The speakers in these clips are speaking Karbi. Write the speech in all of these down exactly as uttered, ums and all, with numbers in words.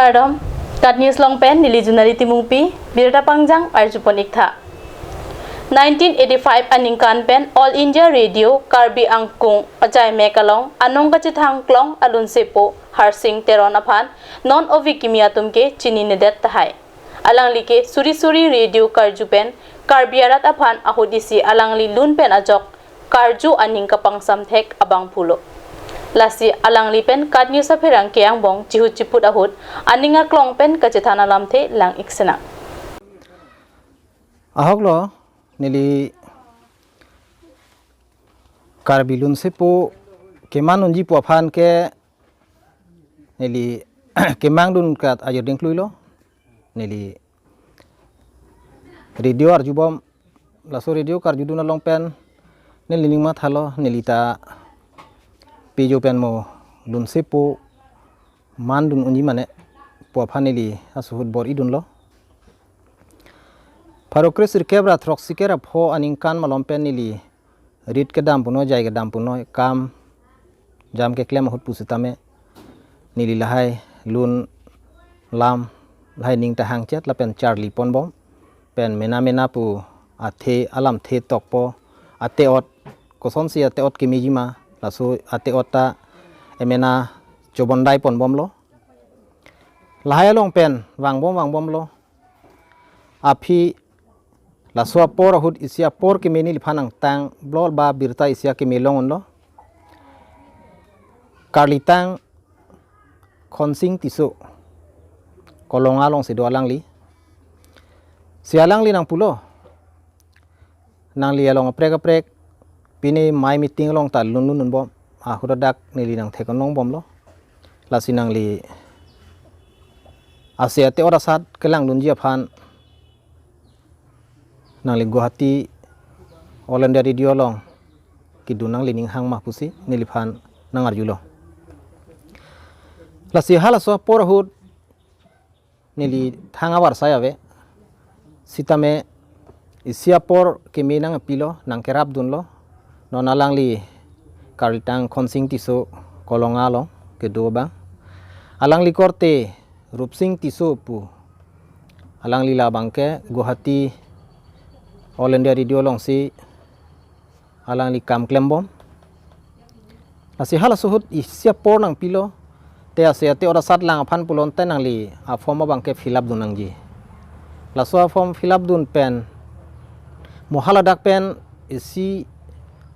Kardom, KAT News along pen neli Junari Timungpi, birta pangjang arjupon iktha. Nineteen eighty-five aningkan pen All India Radio Karbi Anglong achaimek along anong kachethang klong alunsepo Harsing Teron aphan non ove kimi atum ke chininedet tahai. Alangli ke suri suri radio karju pen Karbi arat aphan ahut isi alangli lun pen ajok karju aning kapangsam thek abang pulo. Lasi alangli pen KAT News apherangke angbong chihut chiput ahut aning aklong pen kachethan alamthe lang-ik sinang. Ahok lo, neli Karbi lunsepo keman unji pu aphan ke neli kemang dun kat ajir ding klui lo. Neli radio arjubom, laso radio karjudun along pen neli ning mathalo, neli ta pejo pen mo lunsepo man dun unji mane pu aphan neli asuhut bor-idun lo. Pharo kre sirkep ra throksi kera pho aningkan malom pen neli rit kedam punoi, jai kedam punoi, kam jam keklem ahut pusitame neli lahai lun lam lahai ning ta hangchet lapen charli ponbom pen mena mena pu athe alamthe tokpo, ate-ot kosonsi ate-ot kemeji ma, laso ate-ot ta emena chobondai ponbomlo. Lahai along pen vangbom vangbomlo. Aphi laso apor ahut isi apor keme neliphan nangtang blol ba birta isi akeme long unlo. Karlitang Khonsing Tisso, Kolonga alongsi do alangli. Si alangli nangpulo, nangli along aprek aprek pine mai meeting along ta lun lun unbom, ahut adak neli nangthek anong bomlo. Lasi nangli ase ate-ot asat kelangdunji aphan nangli Guwahati All India Radio along kedun nangli ning hang ma pusi neliphan nangarjulo. Lasi halaso apor ahut neli thang avarsai ave. Sitame isi apor keme nangpilo, nangkerapdunlo. Non alangli Karlitang Khonsing Tisso Kolonga along kedo abang. Alangli korte Rupsing Tisso pu. Alangli labang ke Guwahati All India Radio alongsi alangli kam klembom. Lasi halaso ahut isi apor nangpilo, te ase ate-ot asat lang aphan pulote nangli aform abang ke fill up dun nangji. Laso aform fill up dun pen mo haladak pen isi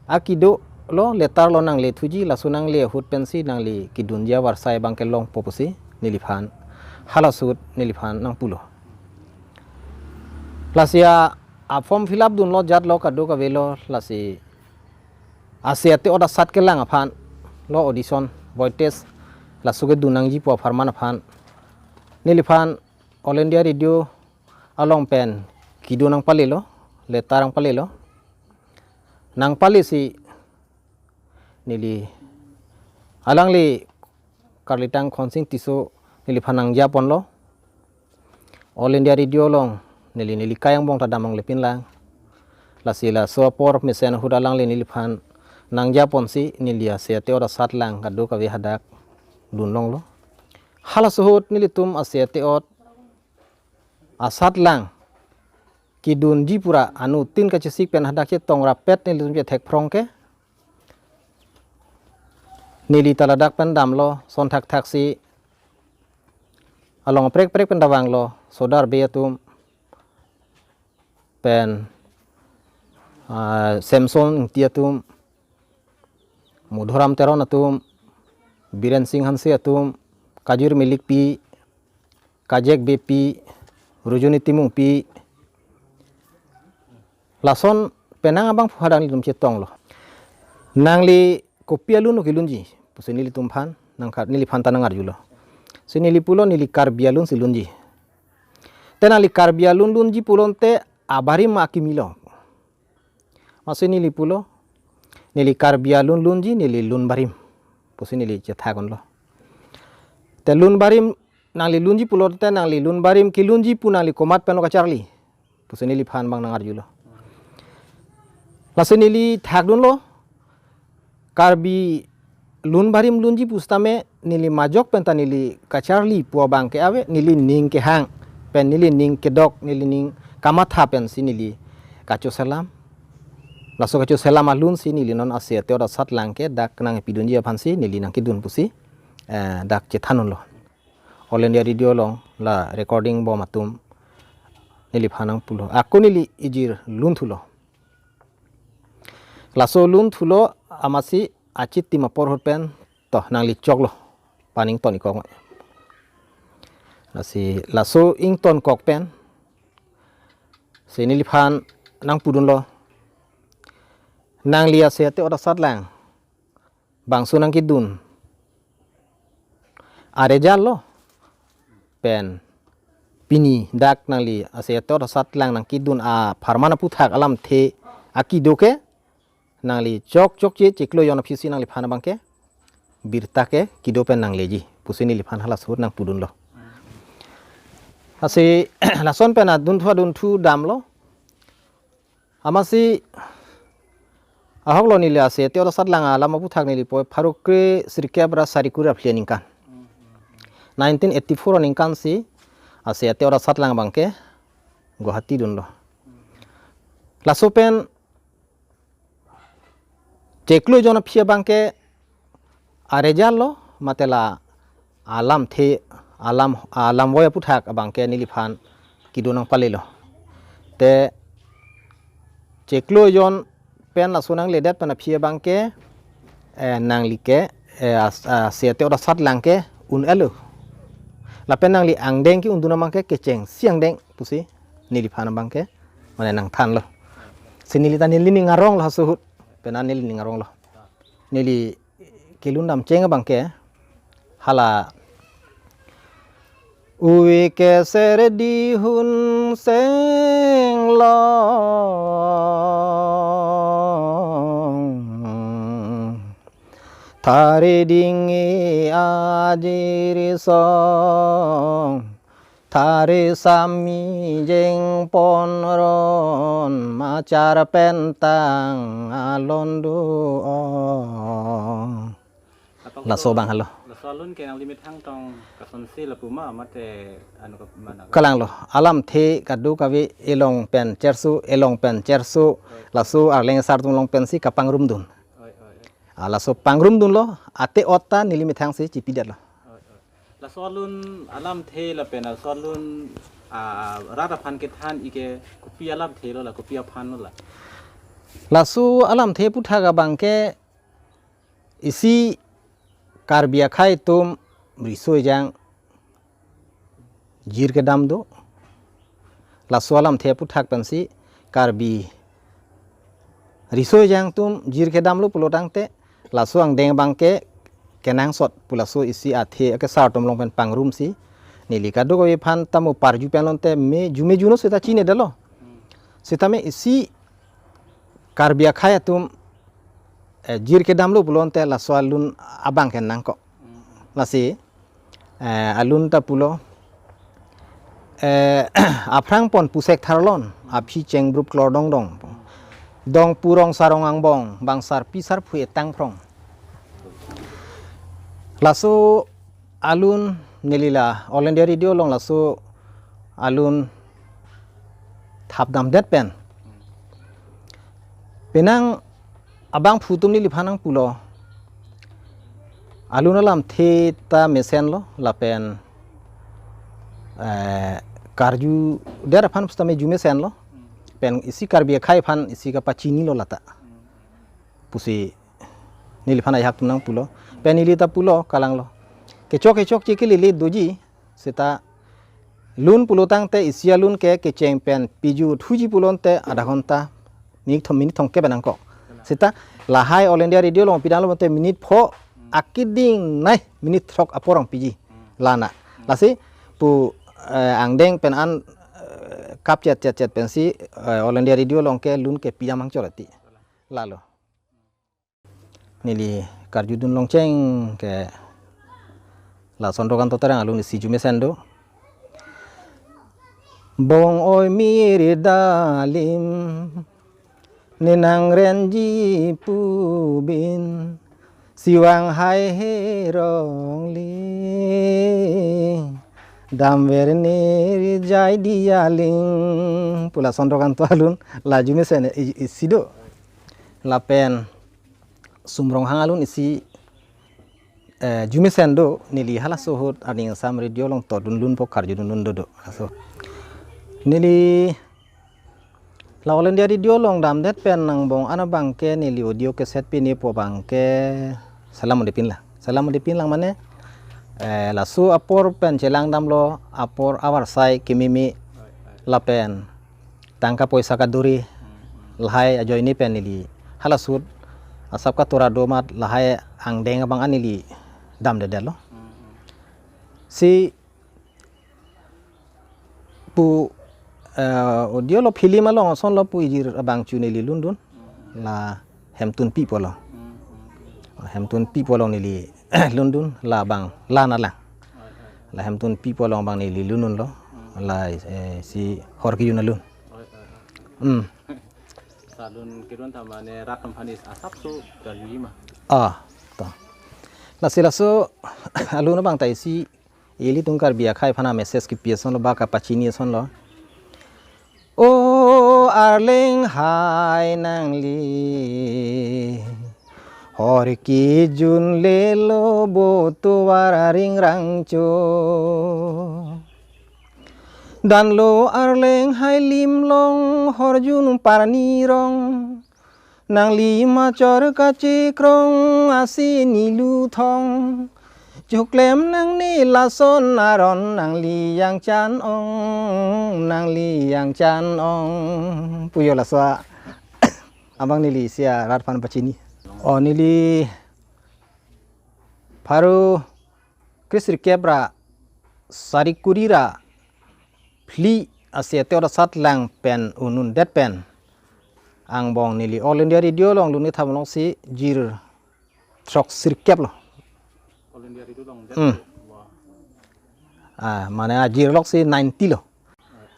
akido lo, letter lo nanglethuji, laso nangle ahut pensi nangli kedunji avarsai abang ke longpo pusi neliphan halaso ahut neliphan nangpulo. Lasi a, aform fill up dunlo, jatlo, kadokave lo, lasi ase ate-ot asat kelang aphan lo, audition, voice test, laso kedun nangji pu apharman aphan neliphan All India Radio along pen kedo nangpalelo, letter nangpalelo. Nangpalesi neli alangli Karlitang Khonsing Tisso neliphan nangjaponlo. All India Radio along neli, neli kai angbong ta dam longle pinlang. Lasi laso apor mesen ahut alangli neliphan nangjaponsi neli ase ate-ot asat lang kadokave hadak dunlonglo. Halaso ahut nelitum ase ate-ot asat lang kedunji pura anuttin kachesik pen hadak chetong rapet nelitum chethek phrong ke. Neli ta ladak pen damlo, son thakthaksi along aprek aprek pen davanglo, Sodar Bey atum pen, ah, Samson Ingti atum, Madhuram Teron atum, Biren Singh Hanse atum, Kajir Milikpi, Kajek Beypi, Rujuni Timungpi, lason penang abangphu hadak nelitum chetonglo. Nangli kopi alun kelunji pusi nelitum phan, nangkhat neliphan ta nangarjulo. Si neli pulo, neli Karbi alunsi lunji. Te nangli Karbi alun lunji pulote abarim ma akimi lo. Masi neli pulo, neli Karbi alun lunji, neli lun barim pusi neli chethak unlo. Te lun barim nangli lunji pulote nangli lun barim kelunji pu nangli komat penlo kacharli pusi neliphan abang nangarjulo. Lasi neli thakdunlo, Karbi lun barim lunji pusitame neli majok penta neli kacharli pu abangke ave, neli ning kehang pen neli ning kedok, neli ning kamatha pensi neli kachoselam. Laso kachoselam alunsi neli non ase ate-ot asatlang ke dak nangpidunji aphansi neli nangkedun pusi, eh, dak chethan unlo. All India Radio along la recording bom atum neliphan nangpulo. Ako neli ejir lunthulo. Laso lunthulo amatsi achitim apor ahut pen to nangli choklo. Pan ington-ik kok. Lasi laso ington-ik kok pen si neliphan nangpudunlo. Nangli ase ate-ot asatlang bangso nangkedun a-result lo. Pen pini dak nangli ase ate-ot asatlang nangkedun apharman aputhak alamthe akido ke nangli chok chokche chiklo ejon aphisi nangliphan abangke birta ke kido pen nangleji pusi neliphan halaso ahut nangpudunlo. Lasi lason pen adunthu adunthu damlo. Amatsi ahoklo neli ase ate-ot asatlang alam aputhak neli poi pharo kre sirkep ra sari kre ra phli aningkan. Nineteen eighty-four aningkansi ase ate-ot asatlang abangke Guwahati dunlo. Laso pen chiklo ejon aphi abangke a-result lo, mate la alamthe, alam, alamvoi aputhak abangke neliphan kido nangpalelo. Te chiklo ejon pen laso nangledet pen aphi abangke, eh, nangli ke, eh, as-, ase ate-ot asatlang ke un-elo. Lapen nangli angdeng ke undun abangke kechengsi angdeng pusi neliphan abangke mane nangthanlo. Si neli ta neli ning aronglo halaso ahut. Pen an neli ning aronglo. Neli kelun damcheng abangke hala uvi keser dihun senglong, thari dingji ajir song, thari sami jengpon ron, machar pentang alon do-ong. Laso abang halo. Laso alun ke nangli methang tong kasonsi lapu ma mate anu ke mana? Kalanglo. Alamthe kadokave elong pen cherso, elong pen cherso. Laso Arleng asar atum along pensi kapangrumdun. Oi, oi, oi. Ah, laso pangrumdunlo, ate-ot ta neli methangsi chipidetlo. Oi, oi. Laso alun alamthe lapen laso alun, ah, rat aphan kethan-ik ke kopi alamthe lo la, kopi aphan lo la? Laso alamthe aputhak abangke isi Karbi akhei atum riso ejang jir kedam do. Laso alamthe aputhak pensi Karbi riso ejang atum jir kedamlo pulo tangte laso angdeng abangke kenangsot pu laso isi athe akesar atum along pen pangrumsi neli kadokave aphan tamo parju pen lonte me jume juno seta chinedetlo. Sitame isi Karbi akhei atum, eh, jir kedamlo pulote laso alun abangke nangkok. Lasi, eh, alun ta pulo, eh, aphrang pon pusek tharlon, aphi chengbrup klor dongdong. Dongpu rong sarong angbong, bang sarpi sarphu etang phrong. Laso alun neli la All India Radio along laso alun thapdamdet pen. Penang abangphu atum neliphan nangpulo. Alun alamthe ta mesenlo lapen, eh, karjudet aphan seta me ju mesenlo. Pen isi Karbi akhei aphan isi kapachinilo lata pusi neliphan ajahak atum nangpulo. Pen neli ta pulo kalanglo. Kechok kechokche kelele doji seta lun pulo tangte isi alun ke kecheng pen piju thuji pulote adha ghonta minit thom, minit thomkep pen nangkok. Seta lahai All India Radio along pidamlo te minit pho akeding nai minit throk apor ong piji lana. Lasi pu, eh, angdeng pen an, eh, kap chet chet chet pensi, eh, All India Radio along ke lun ke pidam angchor ati. Lalo. Neli karjudun longcheng ke lason dokan toterang alun isi ju mesen do. Bong oi mir dalim, ne nangrenji pu bin, Sewang hai herong li, damver ne rijai diya ling. Pu lason rok an to alun, la arjumesen i-, isi do. Lapen Sumronghang alun isi, eh, arjumesen do, neli halaso ahut Arni Asam Radio along to dunlunpo, karju dunlun dodo. Laso. Neli la All India Radio along damdet pen angbong an abang ke neli audio cassette pinepo abang ke selam un-epinlang. Selam un-epinlang mane, eh, laso apor pen chelang damlo, apor avarsai kememe lapen tangka poisa kaduri, lahai ajoine pen neli halaso ahut asap katura do amat lahai angdeng abang an neli damdedetlo. Si pu, eh, audio lo, film along asonlo pu ijir abang chu neli lundun. La Hemtunpi pu along. Hemtunpi pu along neli lundun, labang la nalang. La Hemtunpi pu along abang neli lundunlo. La, eh, si Hor Kejun alun. Hmm. Salun kedun tama ne rat amphanis asap so gayu ma. Ah, to. Lasi laso alun abang ta isi ilitum Karbi akhei aphan a-message kepi asonlo, ba kapachini asonlo. O Arleng hai nangli, Hor Kejun lelo bo tovar aring rangcho. Danlo Arleng hai lim along horjun parni rong. Nangli machor kachekrong asi nilu thong. Choklem nangne lason aron nangli yang chan ong, nangli yang chan ong. Puyo laso abang neli isi arat aphan pachini. O neli pharo kresirkep ra sari kuri ra phli ase te ora sat lang pen unundet pen angbong neli All India Radio along lun kethap alongsi jir throksirkep lo. All India Radio along. Hmm. Wah. Ah, mane ajir loksi ninety lo.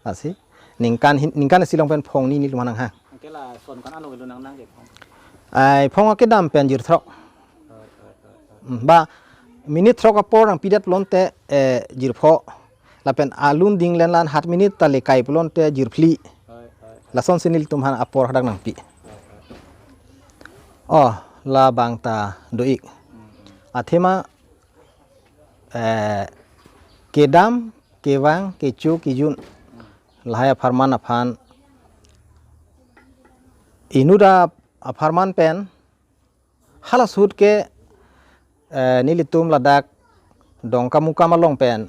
Lasi ningkan hin-, ningkan isi along pen phongni neli lun nanghang. Anke lason kan alo lo nang nang ke phong. Ai phong akedam pen jir throk. Hmm, ba minute throk apor nangpidet pulote, eh, jir pho. Lapen alun ding len lan hat minute ta lekai pulote jir phli. Lasonsi nelitum aphan apor hadak nangpi. Oh, labang ta do-ik. Athema, eh, kedam, kevang, kecho, kejun, lahai apharman aphan inut apharman pen halaso ahut ke, eh, nelitum ladak Dongkamukam along pen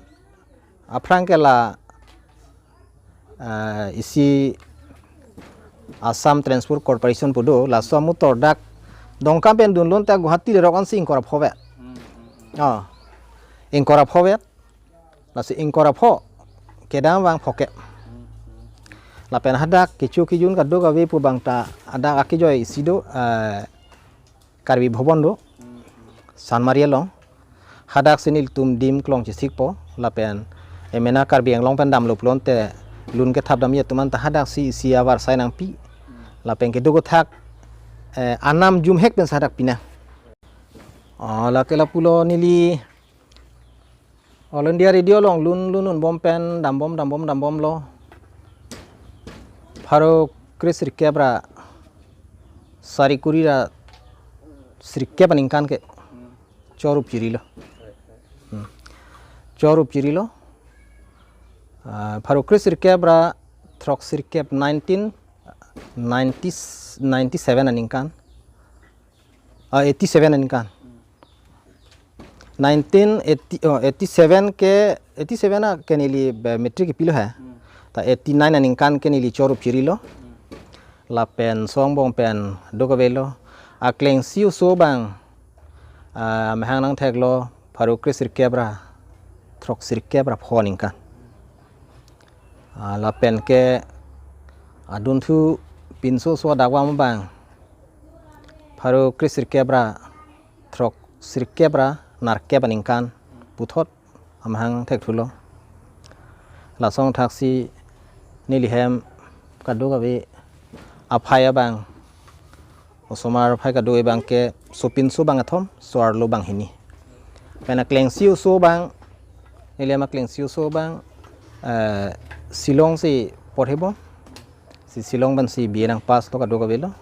aphrang ke la, eh, isi Assam Transport Corporation pu do, laso amotor dak Dongkam pen dunlonte Guwahati lerok ansi ingkoi ra pho vet. Hmm, hmm, hmm. Oh. Ingkoi ra pho vet. Lasi ingkoi ra pho kedam vang pho ke. Hmm, hmm. Lapen hadak kecho kejun kadokave pu abang ta hadak akejoi isi do, eh, Karbi Bhavan do, Sanmari along. Hadaksi nelitum dim kelong chesikpo, lapen emena Karbi Anglong pen damlo pulote lun kethap damji atum anta hadaksi isi avarsai nangpi. Lapen kedo kethak, eh, anam jumhek pen hadak pinang. Oh, lake lapulo neli All India Radio along lun lun unbom pen dambom dambom dambomlo. Pharo kresirkep ra sari kuri ra sirkep aningkan ke chorup chirilo. Hmm. Chorup chirilo. Ah, pharo kresirkep ra throksirkep nineteen ninety, ninety-seven aningkan. Ah, eighty-seven aningkan. Nineteen eighty, oh, eighty-seven ke, eighty-seven a ke neli be matric kepilo ha. Hmm. Ta eighty-nine aningkan ke neli chorup chirilo. Hmm. Lapen songbong pen dokavelo. Akleng si oso abang, ah, amahang nangtheklo pharo kresirkep ra throksirkep ra pho aningkan. Ah, lapen ke adunthu pinso so adakvam abang pharo kresirkep ra throksirkep ra nerkep aningkan puthot amahang thekthulo. Lason thaksi neli hem kadokave aphai abang Osomar aphai kado-kave abang ke sopinso bangkethom, so-arlo banghini. Pen aklengsi oso abang, neli aklengsi oso abang, eh, Shillong si porhebom. Si Shillong pensi B A nangpass lo kado-kave lo.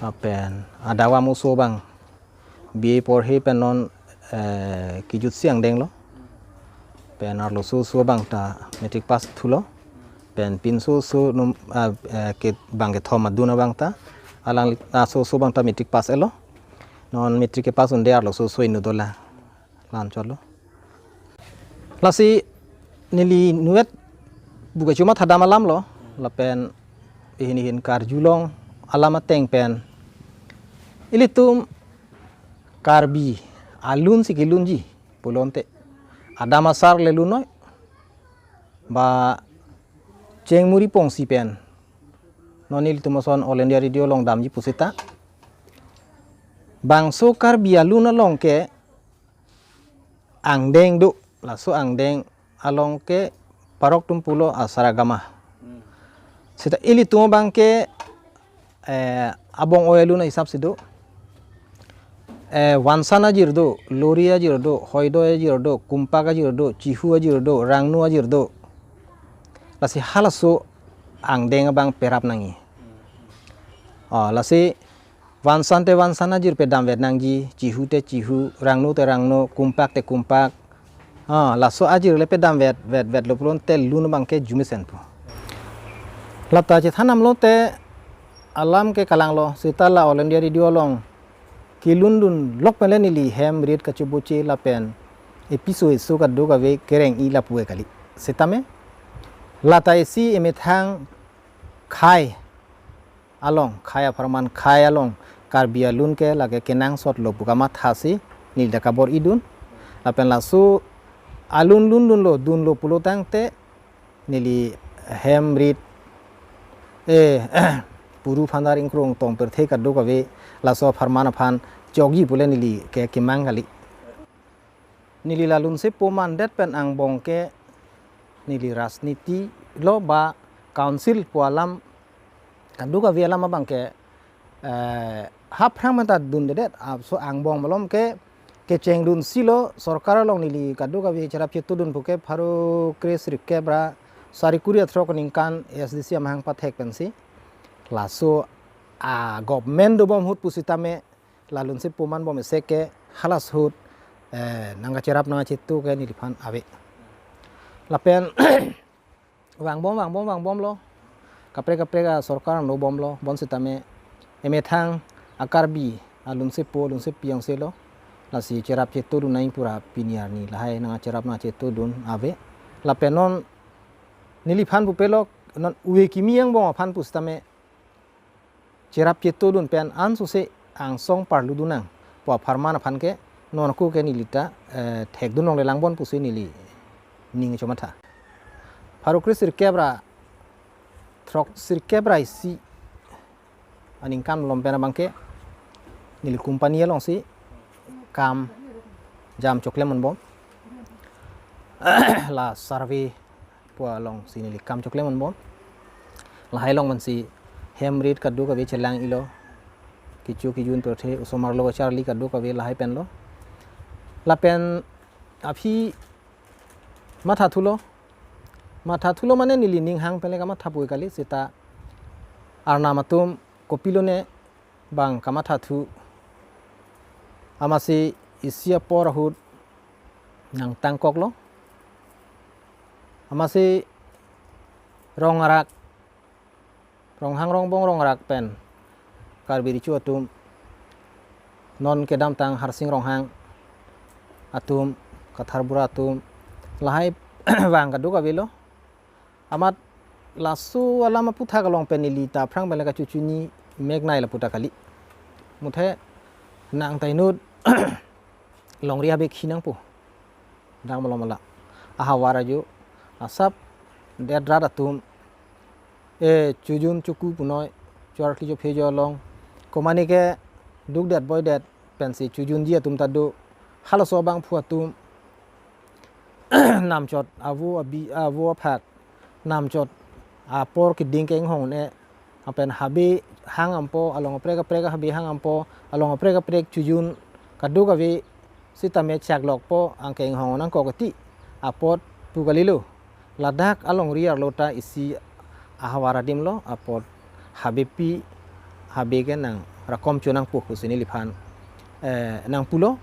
Lapen adawam oso abang B A porhe pen non, eh, kijutsi angdeng lo. Pen arloso oso abang ta matric pass thulo. Pen pinso oso num-, ah, eh, ke bangkethom adun abang ta. Alang, ah, oso oso abang ta matric pass et lo. Non matric kepass un-e arloso oso inut dolang. La-anchot lo. Lasi neli inutvet buka cuma thadam alam lo, lapen ihin ihin karjulong alam ateng pen ilitum Karbi alun si kelunji pulote, adam asar le lunnoi, ba chengmuri pongsi pen non ilitum ason All India Radio along damji pusita, bangso Karbi alun along ke angdeng do, laso angdeng along ke parok atum pulo asar agama. Hmm. Seta ilitum abang ke, eh, abong-oi alun ahisap si do. Eh, Vansan ajir do, Lori ajir do, Hoidoi ajir do, Kumpak ajir do, Chihu ajir do, Rangno ajir do. Lasi halaso angdeng abang perap nangji. Oh, lasi Vansan te Vansan ajir pedamvet nangji, Chihu te Chihu, Rangno te Rangno, Kumpak te Kumpak. Ah, laso ajir le pedamvet, vet, vet lo pulote lun abang ke arjumesen pu. Lata chethan damlote alam ke kalang lo, seta la All India Radio along kelundun lok pen le neli hem rit kachoboche lapen episode so kado-kave kereng-i lapu-e kali. Setame lata isi emethang khei along, khei apharman khei along Karbi alun ke lake kenangsot lo pu kamathasi neli ta kabor-idun. Lapen laso alun lundun lo, dun lo pulo tangte neli hem rit, eh, puru phandar ingkrung tong pirthe kado-kave laso apharman aphan chokji pule neli ke kemang kali. Neli la lunsepo mandet pen angbong ke neli rajniti lo ba council pu alam kado-kave alam abang ke, eh, haphrang menta dundedet, ah, so angbong malom ke kechengdunsi lo sorkar along neli kado-kave cherap chetudun pu ke pharo kresirkep ra sari kuri athrok aningkan A S D C amahang pathek pensi. Laso a government dobom ahut pusitame la lunsepo manbom isi ke halas ahut, eh, nangkacherap nangkachetu ke neliphan ave. Lapen vangbom, vangbom, vangbom lo. Kaprek kaprek asorkar nobom lo, bonsitame emethang a-Karbi alunsepo, lunsepi angse lo. Lasi cherap chetudun nangji pura pini arni lahai nangkacherap nangkachetudun ave. Lapen non neliphan pupe lo, non ove kimi angbong aphan pusitame cherap chetudun pen ansose angsong parludun nang pu apharman aphan ke non ako ke neli ta, eh, thekdun longle lang bon pusi neli ning chomatha. Pharo kresirkep ra throksirkep ra isi aningkan malom pen abang ke neli company alongsi kam jam choklem manbom. La survey pu alongsi neli kam choklem manbom. Lahai along mansi hem rit kado-kave chelang-i lo. Kecho kejun pirthe osomar lo kacharli kado-kave lahai pen lo. Lapen aphi mathathulo. Mathathulo mane neli ning hang pen le kamatha pu-e kali, seta arnam atum kopilo ne bang kamathathu. Amatsi isi apor ahut nangtangkok lo. Amatsi rong arak, Ronghang Rongbong rong arak pen Karbi Recho atum, non kedamtang Harsing Ronghang atum, Kathar Bura atum, lahai vang kado-kave lo. Amat laso alam aputhak along pen neli ta aphrang pen le kachochini mek nai lapu ta kali. Muthe nang ta inut longri abek hi nangpo. Dang malom ala. Ahavar ajo asap det rat atum, eh, chojun choku punoi, chorkli chophe jo along, komane ke dukdet boidet pensi chojunji atum ta do. Halaso abangphu atum namchot avo abi, avo aphak, namchot apor keding ke inghong un-e, Lapen habe hang dampo, along kaprek kaprek habe hang dampo, along kaprek kaprek chojun kadokave sitame chaklokpo, angke inghong nangkok ti apot pu kalilo. Ladak alongri arlo ta isi ahavar adim lo, apot habepi habe ke nangrakom cho nangpo pusi neliphan, eh, nangpulo.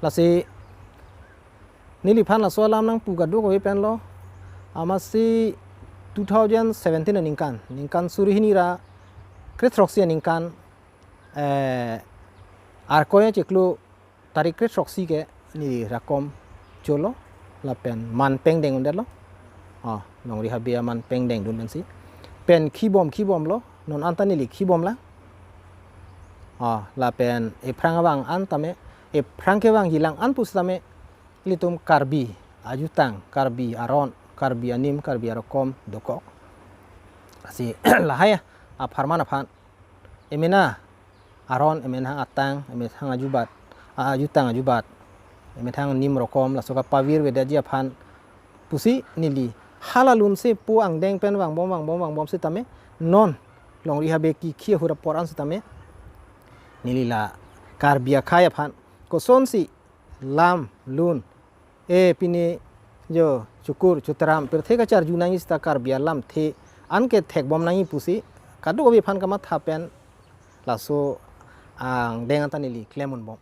Lasi neliphan laso alam nangpu kadokave pen lo. Amatsi two thousand seventeen aningkan, ningkan suri hini ra kre throksi aningkan, eh, Arkoi achiklo tarik kre throksi ke neli rakom cholo, lapen man pengdeng undetlo. Ah, longri habe aman pengdeng dun pensi. Pen khibom khibomlo, non anta neli khibomlang. Ah, lapen ephrang abang an tame, ephrang kevangjilang an pusitame, ilitum Karbi ajutang, Karbi aron, Karbi anim, Karbi arokom dokok. Lasi lahai apharman aphan, emena aron, emethang atang, emethang ajubat, a-, ajutang ajubat, emethang nim rokom, laso kapavirvedetji aphan pusi neli hala lunse pu angdeng pen vangbom, vangbom, vangbom sitame, non longri habe kikhi ahut apor an sitame, neli la Karbi akhei aphan kosonsi lam lun, e pine jo chukur chutram pirthe kacharju nangji sita Karbi alamthe anke thekbom nangji pusi kadokave aphan kamatha pen laso angdeng anta neli klem unbom.